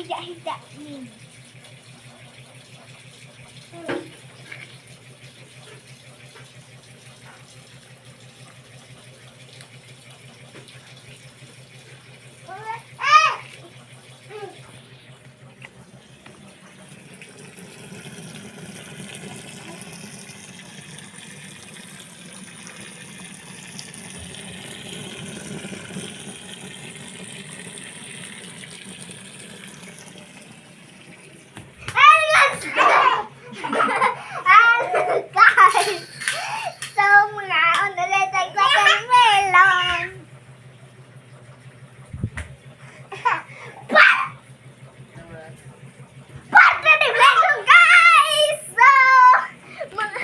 Hida-hida ni. Guys! So, mga ulit ang watermelon. Parte ni melon, guys! So, mga,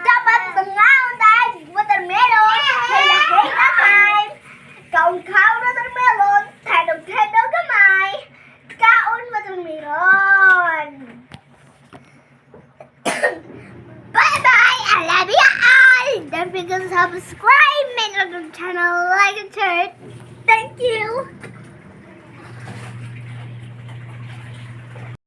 dapat mga tayo watermelon. Hela-hela time. Kaon-kaon watermelon. Tanog-tanog gamay. Kaon watermelon. Bye-bye! I love you all! Don't forget to subscribe, my little channel, like and share. Thank you!